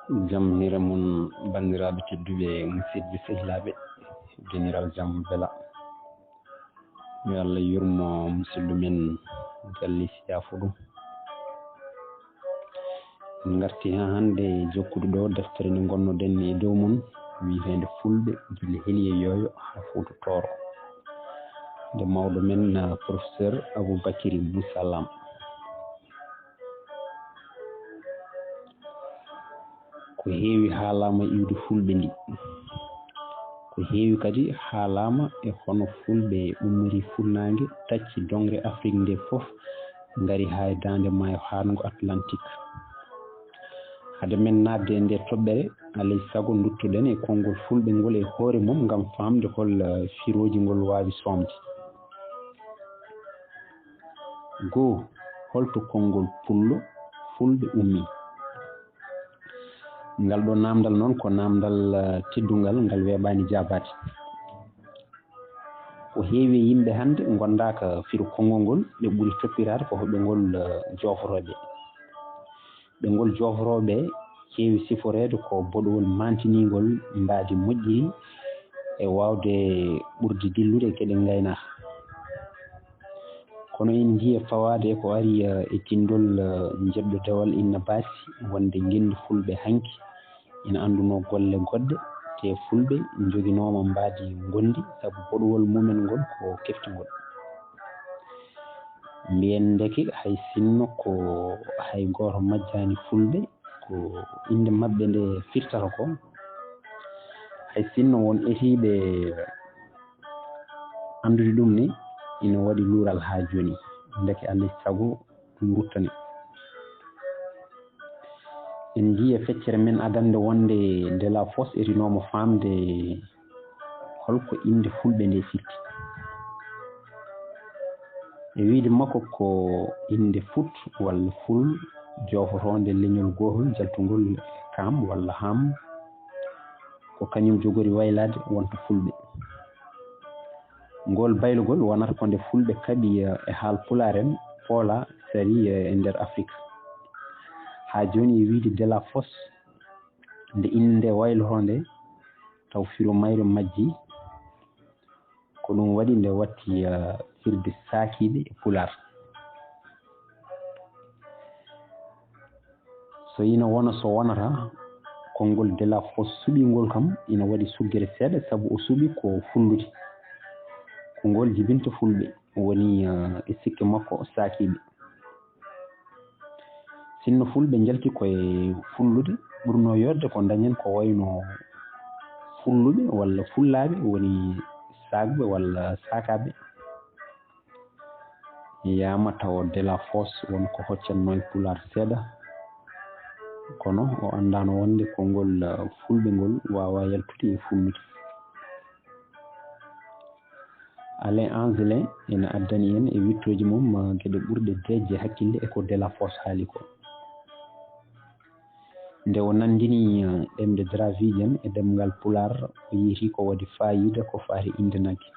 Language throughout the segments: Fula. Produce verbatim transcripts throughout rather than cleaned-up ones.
Jam hiire mon, banndiraaɓe tedduɓe, musidɓe sehilaaɓe, denniral jam bela. Yo Allah yurmo musidɗo men Gallis Yaafuɗo. En ngarti haa hannde jokkude ɗo deftere nde ngonnoɗen e dow mum, wiyeteende Fulɓe gila Heliye Yooyo haa Fuuta Tooro, nde mawɗo men, ah, professeur Aboubacry Moussa Lam. Ko heewi haalaama e iwdi Fulɓe ndi. Ko heewi kadi haalaama e hono Fulɓe ummori Fuɗnaange, tacci doŋre Afrik nde fof, ngari haa e daande maayo haaɗngo Atlantik. Hade men naatde e nde toɓɓere, alay sago nduttoɗen e konngol Fulɓe ngol e hoore mum ngam faamde hol, eh, firooji ngol waawi soomde. Goo, holto konngol pullo Fulɓe ummii? Ngal ɗo naamndal noon ko naamndal, eh, teddungal, ngal weeɓaani jaabaade. Ko heewi e yimɓe hannde ngonndaaka firo konngol ngol, ɓe ɓuri toppiraade ko hoɓe ngol, eh, joofotoo ɓe. Ɓe ngol jooforooɓe keewi siforeede ko boɗowol maantiniingol mbaadi moƴƴiri e waawde ɓurde dillude e geɗe ngaynaaka. Kono en njiyii e fawaade e ko ari, eh, e tinndol, eh, njeɗɗo dewal Inna Baasi wonde ngenndi Fulɓe hanki ina anndunoo golle goɗɗe, te Fulɓe njoginooma mbaadi ngonndi sabu boɗowol mumen ngol ko keftungol. Mbiyen ndeke hay sinno ko hay gooto majjaani Fulɓe, ko innde maɓɓe nde firtata ko. Hay sinno won etiiɓe anndude ɗum ni, ina waɗi luural haa jooni. Ndeke alaa e sago ɗum ruttani. En njiyii e feccere men adannde wonde Delafosse etinooma faamde holko innde Fulɓe nde firti. E wiyde makko ko innde Fut walla Ful joofotoonde leñol gootol jaltungol Kaam walla Haam, ko kañum jogori waylaade wonta Fulɓe. Ngol baylugol wonata ko nde Fulɓe kaɓi, eh, e haal Pulaar en, Poola, sari, eh, e nder Afrik. Haa jooni e wiyde Delafosse, nde innde waylotoonde, taw firo mayre majji, ko ɗum waɗi nde watti, eh, firde saakiiɓe e Pulaar. So ina wona so wonata, konngol Delafosse suɓingol kam ina waɗi suggere seeɗa, sabu o suɓi ko fullude. Ko ngol jibinta Fulɓe, woni, eh, e sikke makko saakiiɓe. Sinno Fulɓe njalti ko e fullude, ɓurno yooɗde ko ndañen ko wayno fulluɓe walla fullaaɓe, woni saakɓe walla saakaaɓe. Yaama tawa Delafosse won ko hoccatnoo e Pulaar seeɗa, kono o anndaano wonde konngol, eh, Fulɓe ngol waawaa yaltude e fullude. Alain Anzelin ina addani en e wiɗtooji mum, eh, geɗe ɓurɗe deeƴde hakkille e ko Delafosse haali ko. Nde o nanndini, eh, ɗemɗe Dravidian e ɗemngal Pulaar, o yiytii ko waɗi faayiida ko faati innde nagge.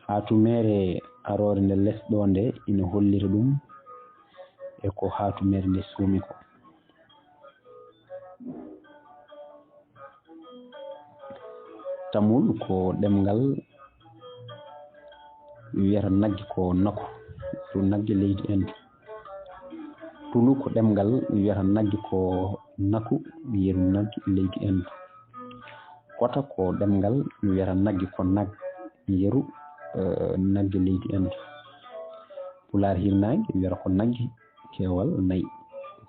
Haatumeere aroore nde les ɗo nde ina hollira ɗum e ko haatumeere nde suumi ko. Tamul ko ɗemngal wiyata nagge ko naku, yeru nagge leydi Inde. Tulu ko ɗemngal wiyata nagge ko naku, yeru nagge leydi Inde. Kota ko ɗemngal wiyata nagge ko nag, yeru, eh, nagge leydi Inde. Pulaar hirnaange wiyata ko nagge, keewal nayi.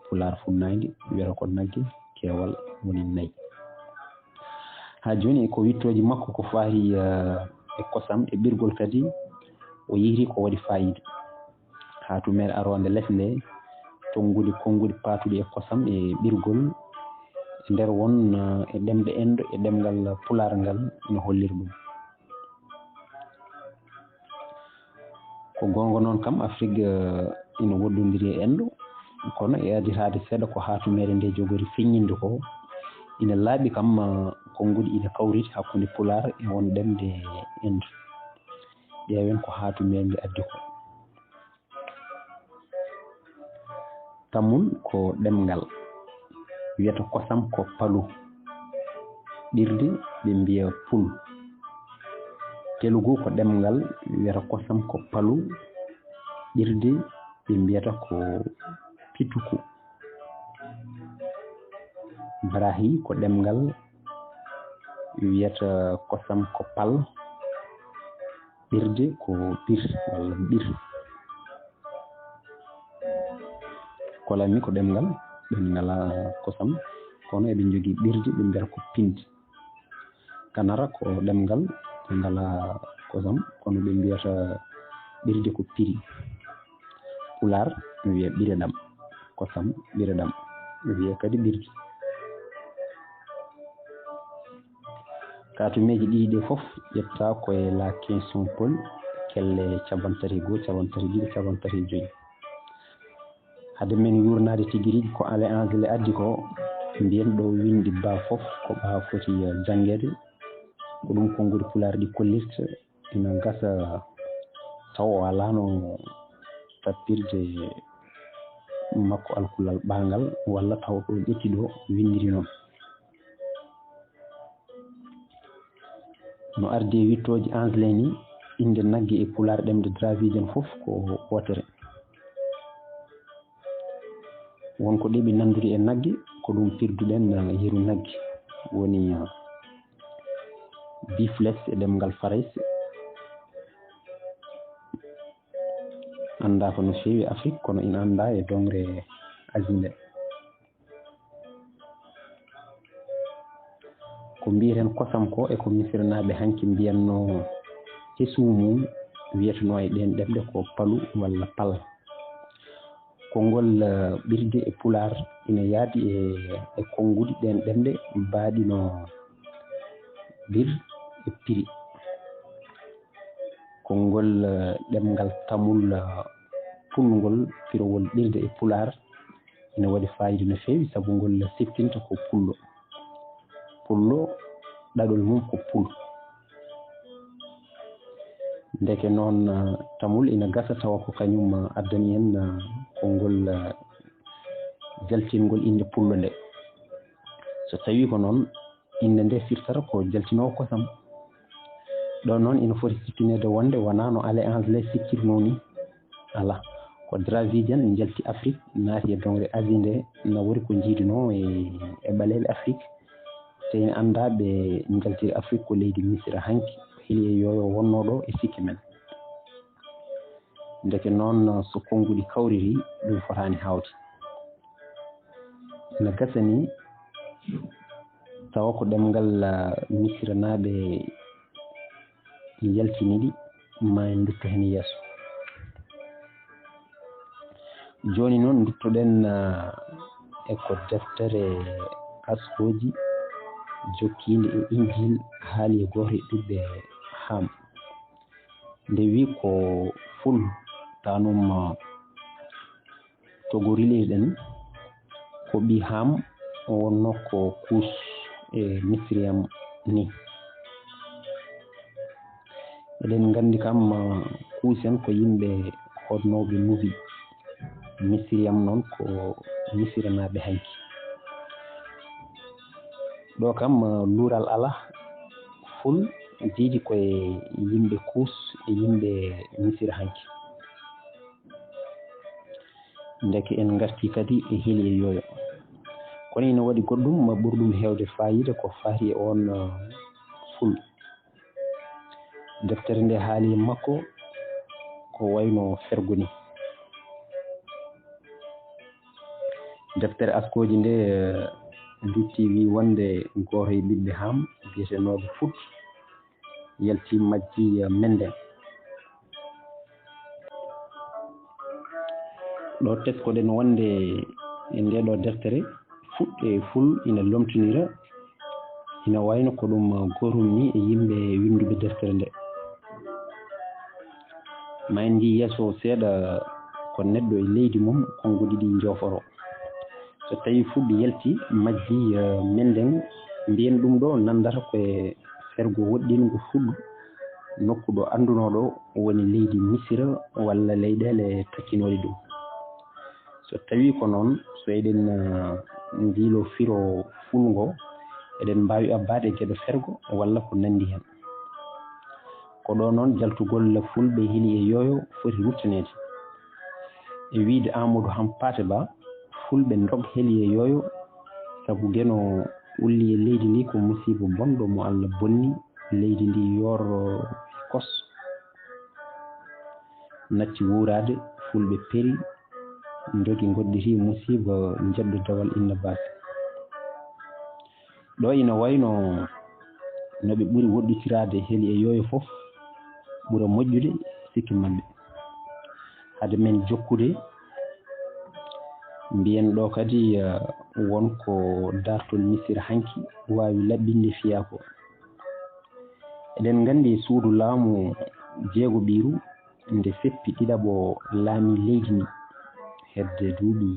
Pulaar funnaange wiyata ko nagge, keewal woni nayi. Haa jooni, e ko wiɗtooji makko ko faati, eh, e kosam e ɓirgol kadi, o yiytii ko waɗi faayiida. Haatumeere aroonde les nde, tonngude konnguɗi paatuɗi e kosam e ɓirgol e nder won, eh, e ɗemɗe enɗo e ɗemngal Pulaar ngal no holliri ɗum. Ko goonga noon kam, Afrik, eh, ina woɗɗondiri e enɗo, kono e aditaade seeɗa ko haatumeere nde jogori feññinde ko, ina laaɓi kam, eh, konnguɗi ina kawriti hakkunde Pulaar e won ɗemɗe enɗo. Ƴeewen ko haatumeere nde addi ko. Tamul ko ɗemngal. wiyata kosam ko palu, ɓirde ɓe mbiya pul. Telugu ko ɗemngal, wiyata kosam ko palu, ɓirde ɓe mbiyata ko pituku. Brahi ko ɗemngal, wiyata kosam ko pal, ɓirde ko bir walla bir. Kolami ko ɗemngal, ɓe ngalaa kosam, kono eɓe njogii ɓirde, ɓe mbiyata ko pindi. Kanara ko ɗemngal, ɓe ngalaa kosam, kono ɓe mbiyata ɓirde ko piri. Pulaar, ɓe mbiya ɓireɗam, kosam ɓireɗam, ɓe mbiya kadi ɓirde. Kaatumeeji ɗiɗi ɗi fof ƴetta ko e la question pol, kelle capanɗe tati e goo, capanɗe tati e ɗiɗi, capanɗe tati e joy. Hade men yuurnaade tigi rigi ko Alain Anglais addi ko, mbiyen ɗo winndi ba fof ko ɓa foti janngeede. Ko ɗum konguɗi pulaar ɗi kollirta. Ina gasa taw o alaano tappirde makko alkulal ɓaangal, walla taw ɗo ƴetti ɗo winndiri noon. No ardi e wiɗtooji Anglais ni, innde nagge e pulaar ɗemɗe Dravidian fof ko wootere. Won ko ɗeɓi nanndude e nagge, ko ɗum pirduɗen, eh, yeru nagge, woni, eh, bifles e ɗemngal Farayse. Anndaaka no feewi Afrik, kono ina anndaa e doŋre Asie nde. Ko mbiyeten kosam ko, e ko Misirnaaɓe hanki mbiyatnoo hesu mum, wiyatunoo e ɗeen ɗemɗe ko palu walla pal. Konngol, eh, ɓirde e pulaar ina yahdi e, e konnguɗi ɗeen ɗemɗe baaɗi no bir e piri. Konngol, eh, ɗemngal tamul, eh, pulngol pirowol ɓirde e pulaar ina waɗi faayiida no feewi, sabu ngol siftinta ko pullo. Pullo, ɗaɗol mum ko pul. Ndeke noon, eh, tamul ina gasa tawa ko kañum, eh, addani en, eh, konngol, eh, jaltingol innde pullo nde. So tawii ko noon, innde nde firtata ko jaltinoowo kosam. Ɗo noon ina foti sikkineede wonde wonaa no Alain Anglais sikkirnoo ni. Alaa, ko Dravidian njalti Afrik, naati e doŋre Asie nde, nawori ko njiidunoo e, e ɓaleeɓe Afrik. Te ina anndaa ɓe njaltiri Afrik ko leydi Misira hanki, heli e yooyo wonnoo ɗo e sikke men. Ndeke noon, so konnguɗi kawriri, ɗum fotaani haawde. Ina gasa ni tawa ko ɗemngal, ah, Misiranaaɓe yaltini ɗi, ma en ndutto heen yeeso. Jooni noon nduttoɗen, ah, e ko deftere Askooji jokkiinde e Injiil haali e gooto e ɓiɓɓe Ham. Nde wi ko Ful, tanum, ah, to go rileyɗen, ko ɓii Ham, o wonno ko Kuus e Misriyam ni. Eɗen nganndi kam, ah, Kuus en ko yimɓe hoɗnooɓe Nubi. Misriyam noon ko Misiranaaɓe hanki. Ɗo kam, ah, luural alaa, Ful jiidi ko e yimɓe Kuus e yimɓe Misira hanki. Ndeke en ngarti kadi e heli e yooyo. Kono ina waɗi goɗɗum ma ɓurɗum heewde faayiida ko faati e oon, ah, Ful. Deftere nde haali makko ko wayno fergo ni. Deftere Askooji nde, eh, lutti wi wonde gooto e ɓiɓɓe Ham biyetenooɗo Fut yalti majji, eh, Menden. Ɗo teskoɗen wonde e nde ɗo deftere, Fut e Ful ina lomtinira, ina wayno ko ɗum gootum ni e yimɓe winnduɓe deftere nde. Ma en njii yeeso seeɗa ko neɗɗo e leydi mum, konnguɗi ɗi njoforo. So tawii Fut yalti majji, eh, Menden, mbiyen ɗum ɗo nanndata ko e fergo woɗɗingo Ful, nokku ɗo anndunooɗo woni leydi Misira walla leyɗeele takkinooɗe ɗum. So tawii ko noon, so eɗen, eh, ndiilo firo fulngo, eɗen mbaawi abbaade geɗo fergo walla ko nanndi heen. Ko ɗo noon jaltugol fulɓe heli e yooyo foti ruttaneede. E wiyde Aamadu Hampaate Ba, fulɓe ndog heli e yooyo, sabu Geno ulli e leydi ndi ko musiiba bonɗo mo Alla bonni, leydi ndi yooro e kos. Natti wuuraade, fulɓe peri, ndogi ngoɗɗiti musiiba njeddo dewal Inna Baasi. Ɗo ina wayno no ɓe ɓuri woɗɗitiraade heli e yooyo fof ɓura moƴƴude sikki maɓɓe. Hade men jokkude, mbiyen ɗo kadi, eh, won ko daartol Misira hanki waawi laɓɓinde fiyaako. Eɗen nganndi suudu laamu jeego ɓiiru nde seppi ɗiɗaɓo laami leydi ndi hedde duuɓi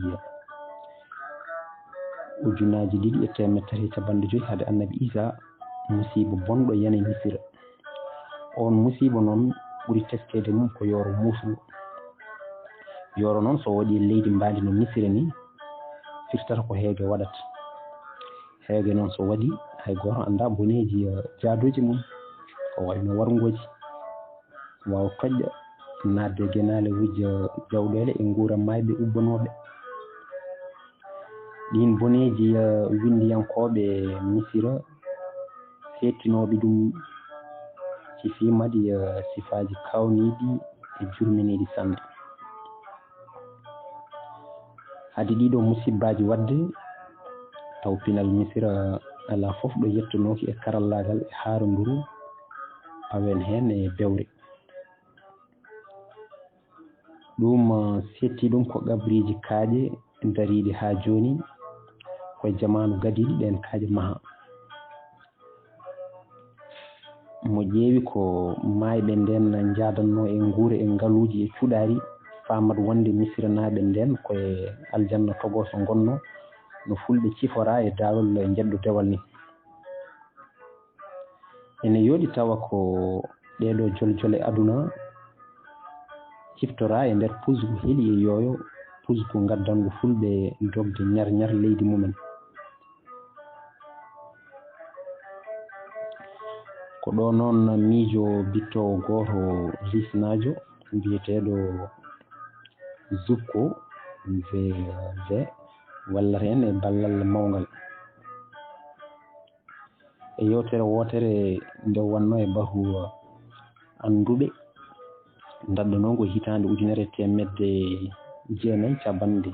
ujunaaji ɗiɗi e teemeɗɗe tati e cappanɗe joy hade Annabi Iisaa, musiiba bonɗo yani Misira. Oon musiiba noon ɓuri teskeede mum ko yooro muusngo. Yooro noon so waɗii e leydi mbaandi no Misira ni, firtata ko heege waɗata. Heege noon so waɗii, hay gooto anndaa boneeji, eh, jaadooji mum, ko wayi no warngooji, waawa toƴƴa, naatde e genaale, wujja jawɗeele e nguura maayɓe ubbanooɓe. Ɗiin boneeji, eh, winndiyankooɓe Misira seettinooɓe ɗum, cifii maɗi, eh, sifaaji kaawniiɗi e jurminiiɗi sanne. Hade ɗiɗo musibbaaji waɗde, taw pinal Misira alaa fof ɗo yettonooki e karallaagal e haaronduru, pawen heen e bewre. Ɗum, eh, seetti ɗum ko qabriiji kaaƴe dariiɗi haa jooni, ko e jamaanu Gadiidi ɗeen kaaƴe mahaa. Mo ƴeewi ko maayɓe ndeen njaadannoo e nguure e ngaluuji e cuɗaari, faamat wonde Misiranaaɓe ndeen ko e aljanna togooso ngonnoo, no fulɓe ciforaa e daarol e njeddo dewal ni. Ene yooɗi tawa ko ɗeeɗoo joljole aduna ciftoraa e nder pusgu heli e yooyo, pusgu ngaddanngu fulɓe dogde ñar-ñar leydi mumen. Ko ɗo noon miijo bittoowo gooto riisnaajo biyeteeɗo Zubko V V wallata en e ballal mawngal. E yewtere wootere nde wonnoo e batu annduɓe, ndaɗɗo noon ko hitaande ujunere e teemedde jeenayi cappanɗe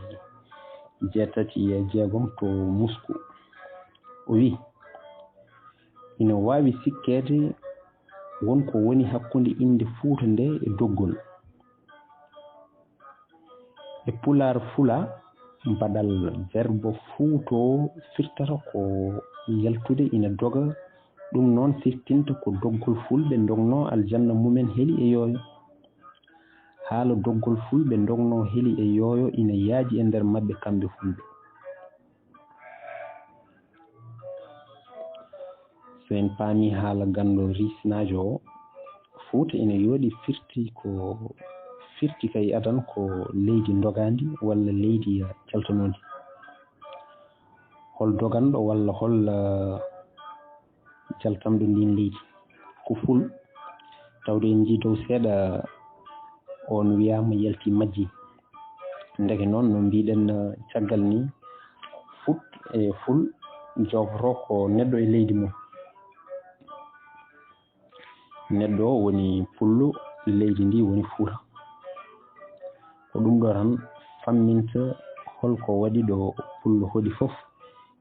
jeetati e jeegom to Musku. O wiyi, ina waawi sikkeede won ko woni hakkunde innde Fuuta nde e doggol. E Pulaar Fula, baɗal verbo fuutoo firtata ko yaltude ina doga, ɗum noon firtinta ko doggol fulɓe ndognoo aljanna mumen heli e yooyo. Haala doggol fulɓe ndognoo heli e yooyo ina yaaji e nder maɓɓe kamɓe fulɓe. So en paamii haala ganndo riisnaajo o, Fuuta ina yooɗi firti ko firti kay adan ko leydi ndogaandi walla leydi jaltanoondi. Hol doganɗo walla hol, eh, jaltanɗo ndiin leydi? Ko ful, tawde en njii dow seeɗa on wiyaama yalti majji. Ndeke noon no mbiɗen, eh, caggal ni, fut e ful joofoto ko neɗɗo e leydi mum. Neɗɗo o woni pullo, leydi ndi woni Fuuta. Ko ɗum ɗo tan famminta hol ko waɗi ɗo pullo hoɗi fof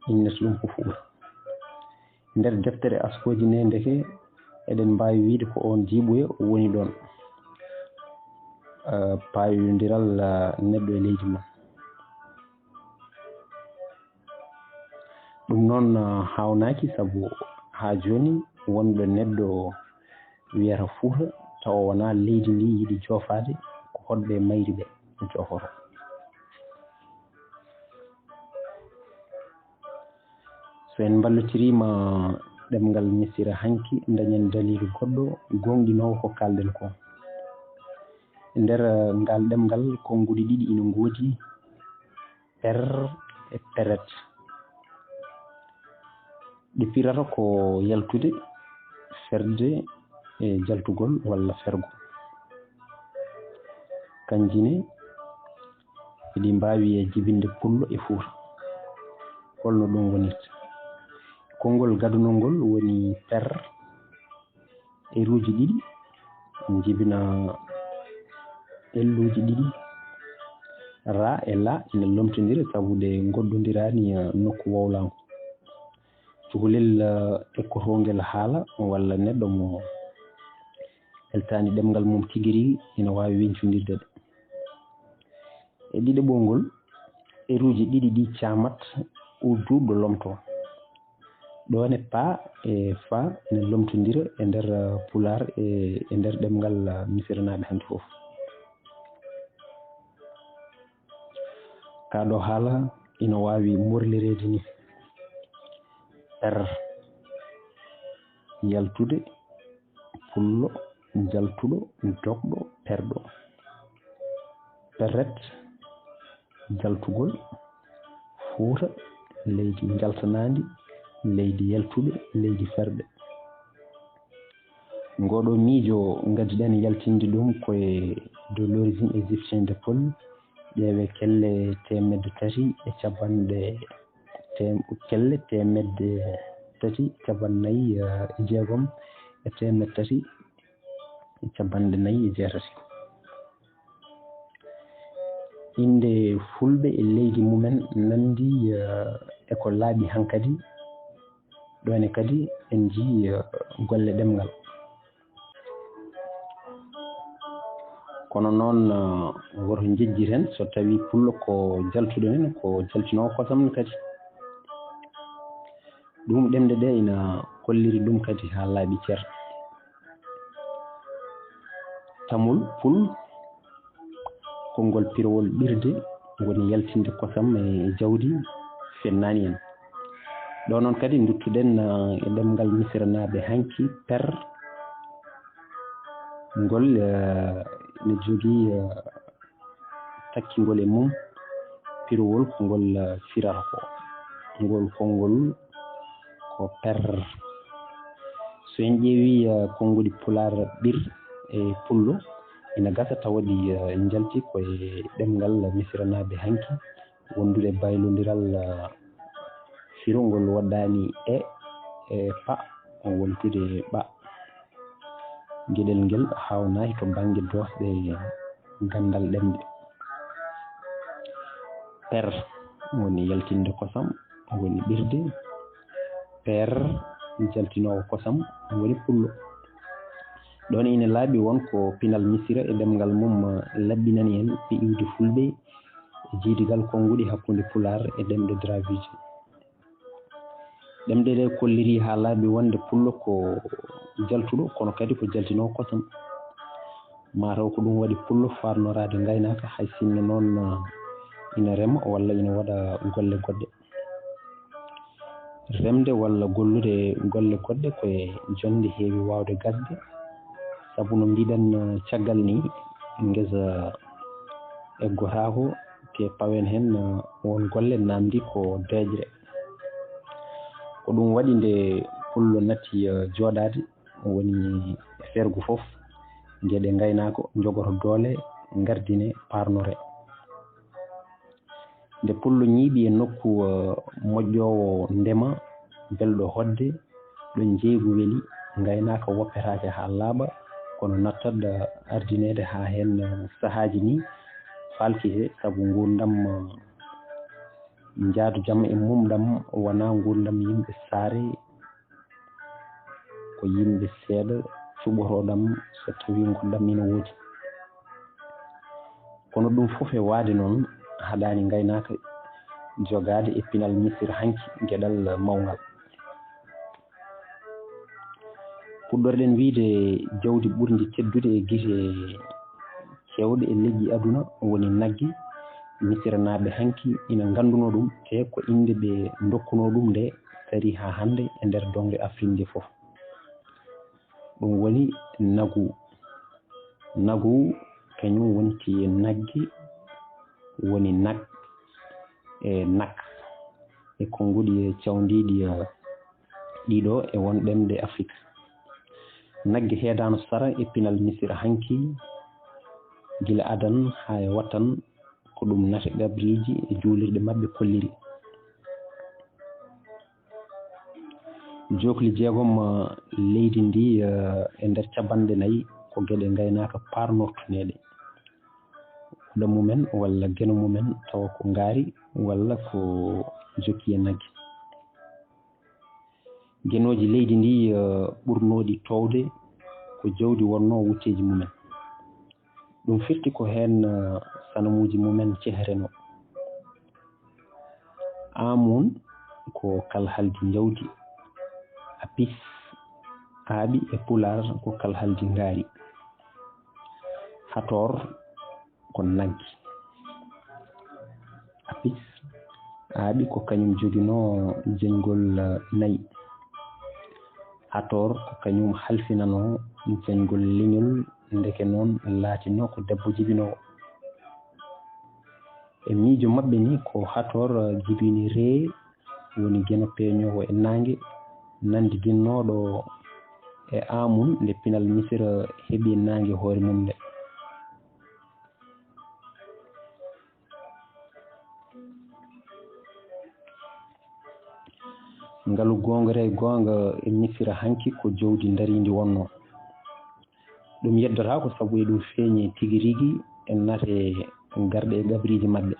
innata ɗum ko Fuuta. Nder deftere askooji ne ndeke eɗen mbaawi wiyde ko oon jiiɓuya woni ɗoon, eh, paayondiral, eh, neɗɗo e leydi mum. Ɗum noon, ah, haawnaaki, sabu haa jooni wonɗo neɗɗo wiyata Fuuta, tawa wonaa leydi ndi yiɗi joofaade, ko hoɗɓe mayri ɓe joofoto. So en mballitiriima ɗemngal Misira hanki, ndañen daliilu goɗɗo goongɗinoowo ko kaalɗen ko. E nder, eh, ngal ɗemngal, konnguɗi ɗiɗi ina ngoodi, per e peret. Ɗi pirata ko yaltude, ferde e jaltugol walla fergo. Kanji ne eɗi mbaawi jibinde pullo e fuuta. Holno ɗum wonirta? Konngol gadunol ngol woni per, eruuji ɗiɗi, jibina elluuji ɗiɗi, ra e la ina lomtondira sabu ɗe ngoddondiraani, eh, nokku wowlaango. Cukalel, eh, ekkotoongel haala walla neɗɗo mo eltaani ɗemngal mum tigi rigi ina waawi weñcondirde ɗe. E ɗiɗaɓol ngol, eruuji ɗiɗi ɗi caamat, o duuɗɗo lomtoo. Ɗo ne pa e fa ina lomtondira e nder, eh, Pulaar e, e nder ɗemngal, eh, Misiranaaɓe hanki fof. Kaa ɗo haala ina waawi morlireede ni: per, yaltude, pullo, jaltuɗo, dogɗo, perɗo. Perret, jaltugol, Fuuta, leydi njaltanaandi, leydi yaltuɓe, leydi ferɓe. Ngooɗoo miijo ngaddiɗen yaltinde ɗum ko e de l'origine égyptienne de Paul, ƴeewee kelle teemedde tati e capanɗe, teem-, kelle teemedde tati capanɗe nayi e jeegom e teemedde tati e capanɗe nayi e jeetati. Innde Fulɓe e leydi mumen nanndi, eh, e ko laaɓi hankadi. Ɗoo ne kadi en njiyii, eh, golle ɗemngal. Kono noon, eh, woto njejjiten so tawii pullo ko jaltuɗo heen, ko jaltinoowo kosam ne kadi. Ɗum ɗemɗe ɗe ina kolliri ɗum kadi haa laaɓi cer. Tamol pul, konngol pirowol ɓirde, woni yaltinde kosam e jawdi fennaani en. Ɗo noon kadi nduttuɗen, eh, e ɗemngal Misiranaaɓe hanki, per, ngol, eh, ina jogii, eh, takkingol e mum pirowol ko ngol, eh, firata ko. Ngol konngol ko per. So en ƴeewii, eh, konnguɗi Pulaar ɓir e pullo, ina gasa tawa ɗi, eh, njalti ko e ɗemngal Misiranaaɓe hanki, wondude baylondiral, eh, firo ngol waɗɗaani e, e pa, wontude ɓa. Geɗel ngel haawnaaki to bannge doosɗe ganndal ɗemɗe. Per woni yaltinde kosam, woni ɓirde. Per, jaltinoowo kosam, woni pullo. Ɗoon ina laaɓi won ko pinal Misira e ɗemngal mum laɓɓinani en e iwdi Fulɓe e jiydigal konnguɗi hakkunde Pulaar e ɗemɗe Dravidian. Ɗemɗe ɗe kolliri haa laaɓi wonde pullo ko jaltuɗo, kono kadi ko jaltinoowo kosam. Mataw ko ɗum waɗi pullo faarnoraade ngaynaaka, hay sinno noon, ah, ina rema walla ina waɗa golle goɗɗe. Remde walla gollude golle goɗɗe ko e jonnde heewi waawde gasde, sabu no mbiɗen, ah, caggal ni, ngesa eggotaako, te pawen heen, ah, won golle naamndi ko deeƴre. Ko ɗum waɗi nde pullo natti, eh, jooɗaade, woni e fergu fof, geɗe ngaynaako njogoto doole, ngardine, paarnore. Nde pullo ñiiɓi e nokku, eh, moƴƴoowo ndema, belɗo hoɗde, ɗo njeeygu weli, ngaynaaka woppetaake haa laaɓa, kono nattat, eh, ardineede haa heen, eh, sahaaji ni faalkitee, sabu nguurndam, eh, njaadu jam e mum ɗam wonaa nguurndam yimɓe saare, ko yimɓe seeɗa cuɓotoo ɗam so tawii nguurndam ina woodi. Kono ɗum fof e waade noon haɗaani ngaynaaka jogaade e pinal Misira hanki geɗal mawngal. Puɗɗorɗen wiyde jawdi ɓurndi teddude e gite keewɗe e leƴƴi aduna woni nagge. Misiranaaɓe hanki ina nganndunoo ɗum, te ko innde ɓe ndokkunoo ɗum nde tarii haa hannde e nder doŋnge Afrik nde fof. Ɗum woni nagu. Nagu kañum wonti nagge, woni nag e nak e konnguɗi e cawndiiɗi, eh, ɗiɗo e won ɗemɗe Afrik. Nagge heedaano sara e pinal Misira hanki, gila adan haa e watan, ko ɗum nate gabriiji e juulirɗe maɓɓe kolliri. Jookli jeegom, eh, leydi ndi, eh, e nder capanɗe nayi ko geɗe ngaynaaka paarnortuneeɗe. Ɗo mumen walla geno mumen tawa ko ngaari walla ko jokki e nagge. Genooji leydi ndi, eh, ɓurnooɗi toowde ko jawdi wonnoo wutteeji mumen. Ɗum firti ko heen, eh, sanamuuji mumen ceherenoo. Amun ko kalhaldi njawdi. Apis, aaɓi e pulaar ko kalhaldi ngaari. Hator ko nagge. Apis, aaɓi ko kañum joginoo jeñgol, eh, nayi. Hator ko kañum halfinanoo jeñgol leñol, ndeke noon laatinoo ko debbo jibinoowo. E miijo maɓɓe ni ko Hator, eh, jibini Ree, woni geno peeñoowo e naange, nanndidinnooɗo e Amun nde pinal Misira heɓi naange hoore mum nde. Ngalu goongre goonga e Misira hanki ko jawdi ndariindi wonnoo. Ɗum yeddotaako sabu eɗum feeñi tigi rigi e nate garɗe e gabriiji maɓɓe.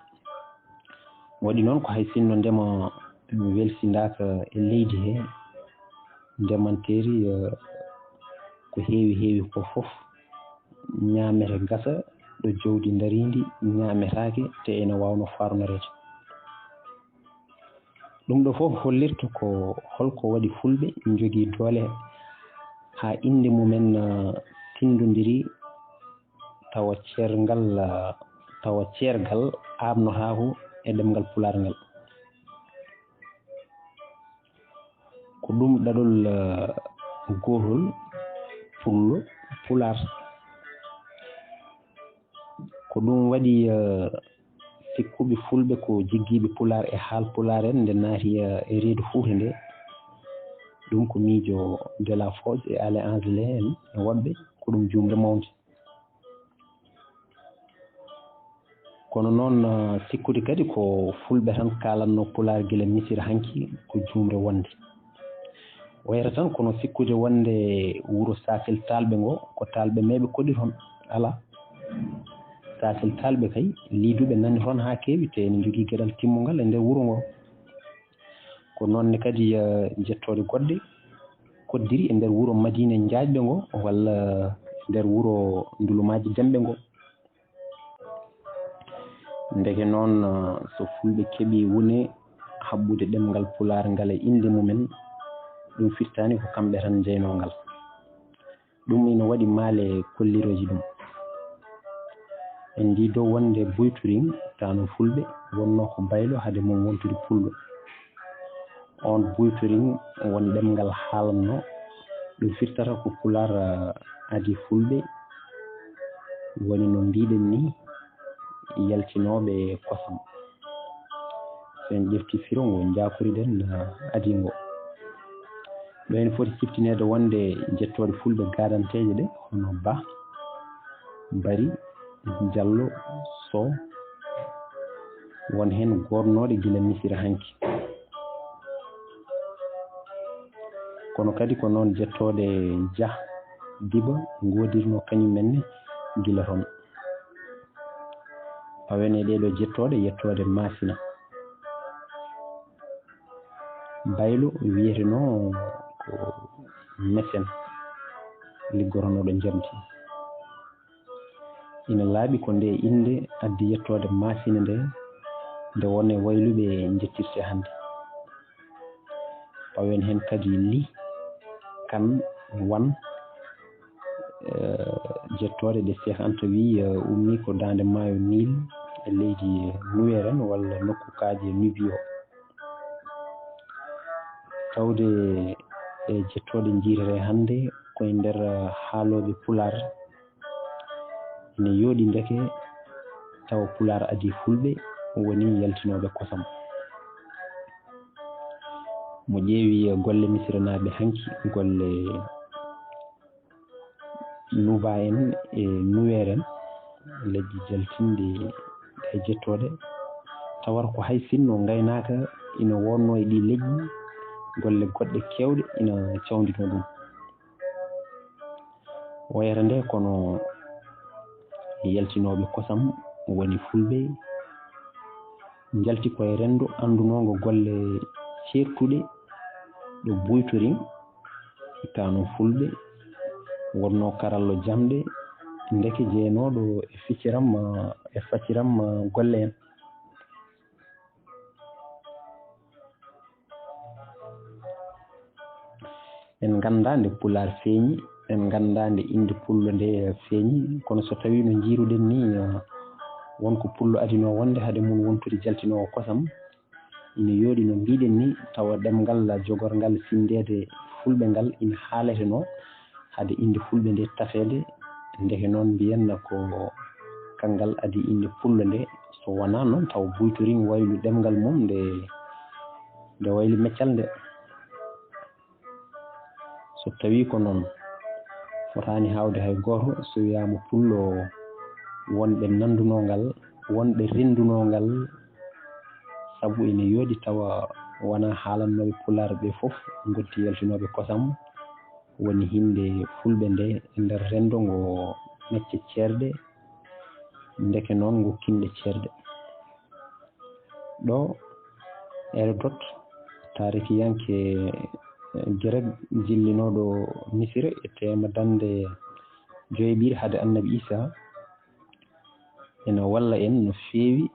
Waɗi noon ko hay sinno ndema welsindaaka e leydi he, ndemanteeri, eh, ko heewi heewi ko fof ñaamete gasa ɗo jawdi ndariindi ñaametaake te ina waawno faarnoreede. Ɗum ɗo fof hollirta ko holko waɗi fulɓe njogii doole haa innde mumen, eh, tinndondiri tawa ceerngal, eh, tawa ceergal aaɓnotaako e ɗemngal pulaar ngal. Ko ɗum ɗaɗol, eh, gootol pullo pulaar. Ko ɗum waɗi, eh, sikkuɓe fulɓe ko jiggiiɓe pulaar e haal pulaar en nde naati, eh, e reedu Fuuta nde. Ɗum ko miijo Delafosse e Alain Anglais en e woɗɓe, ko ɗum juumre mawnde. Kono noon, eh, sikkude kadi ko fulɓe tan kaalatnoo pulaar gila Misira hanki ko juumre wonde. Wayata tan kono sikkude wonde wuro Saakel Taalɓe ngo ko Taalɓe meeɓe koɗi toon. Alaa. Saakel Taalɓe kay, liiduɓe nani toon haa keewi, te ene njogii geɗal timmungal e nder wuro ngo. Ko noon ne kadi, eh, jettooɗe goɗɗe koddiri e nder wuro Madiina Njaajɓe ngo, walla nder wuro Ndulumaaji Demɓe ngo. Ndeke noon, eh, so fulɓe keɓii wune haɓɓude ɗemngal pulaar ngal e innde mumen, ɗum firtaani ko kamɓe tan njeynoo ngal. Ɗum ina waɗi maale kollirooji ɗum. En njii dow wonde buyturin, taano fulɓe, wonnoo ko baylo hade mum wontude pullo. Oon buyturin won ɗemngal haalatnoo, ɗum firtata ko pulaar, ah, adii fulɓe, woni no mbiiɗen ni, yaltinooɓe kosam. So en ƴeftii firo ngo njaakoriɗen, ah, adii ngo. Ɗo en foti siftineede wonde jettooɗe fulɓe gaadanteeje ɗe, hono Ba, Bari, Jallo, Sow, won heen goodnooɗe gila Misira hanki. Kono kadi ko noon jettooɗe Jah, Diba ngoodirnoo kañum en ne gila toon. Pawen e ɗee ɗoo jettooɗe, yettooɗe Maasina. Baylo wiyetenoo ko mesen liggotonooɗo njamdi. Ina laaɓi ko ndee innde addi yettoode Maasina nde, nde won e wayluɓe njettirte hannde. Pawen heen kadi Li, Kan, Wan, eh, jettooɗe ɗe Seek Anta wii, eh, ummii ko daande maayo Niil e leydi Nuweer en walla nokku kaaƴe Nubio. Tawde e jettooɗe njiitete hannde ko e nder, eh, haalooɓe Pulaar, ene yooɗi ndeke tawa Pulaar adii Fulɓe woni yaltinooɓe kosam. Mo ƴeewi golle Misiranaaɓe hanki, golle Nuba en e Nuweer en, leƴƴi jaltinɗi e jettooɗe, tawata ko hay sinno ngaynaaka ina wonnoo e ɗii leƴƴi, golle goɗɗe keewɗe ina cawndinoo ɗum. Wayata nde kono yaltinooɓe kosam woni Fulɓe, njalti ko e renndo anndunoongo golle ceertuɗe ɗo buytori. Taano Fulɓe wonnoo karallo jamɗe, ndeke jeynooɗo e ficiram, e faciram golle en. En nganndaa nde Pulaar feeñi, en nganndaa nde innde Pullo nde feeñi, kono so tawii no njiiruɗen ni, eh, won ko Pullo adinoo wonde hade mum wontude jaltinoowo kosam, ina yooɗi no mbiiɗen ni, tawa ɗemngal jogorngal finndeede Fulɓe ngal ina haaletenoo hade innde Fulɓe nde tafeede. Ndeke noon mbiyen ko kanngal adii innde Pullo nde, so wonaa noon tawa buytori waylu ɗemngal mum nde, nde wayli meccal nde. So tawii ko noon, fotaani haawde hay gooto so wiyaama Pullo wonɓe nanndunoo ngal, wonɓe renndunoo ngal, sabu ene yooɗi tawa wonaa haalannooɓe Pulaar ɓe fof ngotti yaltinooɓe kosam, woni hinnde Fulɓe nde e nder renndo ngo mecce ceerɗe, ndeke noon ngo kinɗe ceerɗe. Ɗo Hérodote, taarikiyanke, eh, Grek jillinooɗo Misira e teema dañde joyɓiire hade Annabi Iisaa, ina walla en no feewi,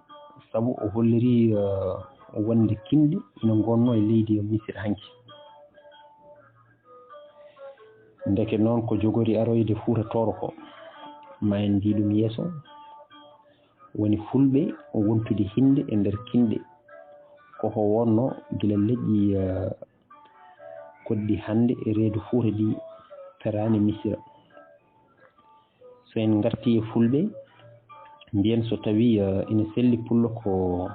sabu o hollirii, eh, wonde kinɗe ina ngonnoo e leydi Misira hanki. Ndeke noon ko jogori aroyde Fuuta Tooro ko, ma en njii ɗum yeeso, woni Fulɓe wontude hinnde e nder kinɗe, ko ko wonnoo gila leƴƴi, eh, goɗɗi hannde e reedu Fuuta ɗi taraani Misira. So en ngartii e Fulɓe, mbiyen so tawii, eh, ina selli Pullo ko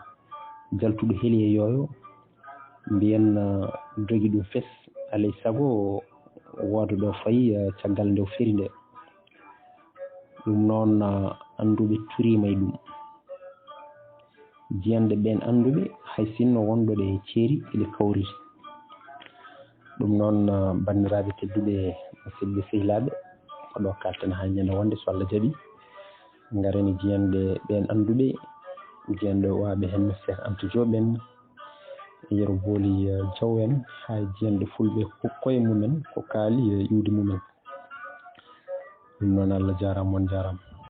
jaltuɗo heli e yooyo, mbiyen, eh, dogi ɗum fes, alay sago wooda ɗo fayi, eh, caggal nde o feri nde. Ɗum noon, eh, annduɓe turiima e ɗum. Jiyanɗe ɓeen annduɓe, hay sinno wonɗo ɗe ceeri, eɗe kawriti. Ɗum noon, eh, banndiraaɓe tedduɓe, musidɓe sehilaaɓe, ko ɗo kaalten haa ñande wonde, so Allah jaɓi, ngaren e jiyanɗe ɓeen annduɓe, jiyanɗe waaɓe heen no Seek Anta Joob en, Yero Booli, eh, Jaw en, haa e jiyanɗe Fulɓe ko koye mumen, ko kaali e iwdi mumen. Ɗum noon, Allah jaaraama, on njaaraama.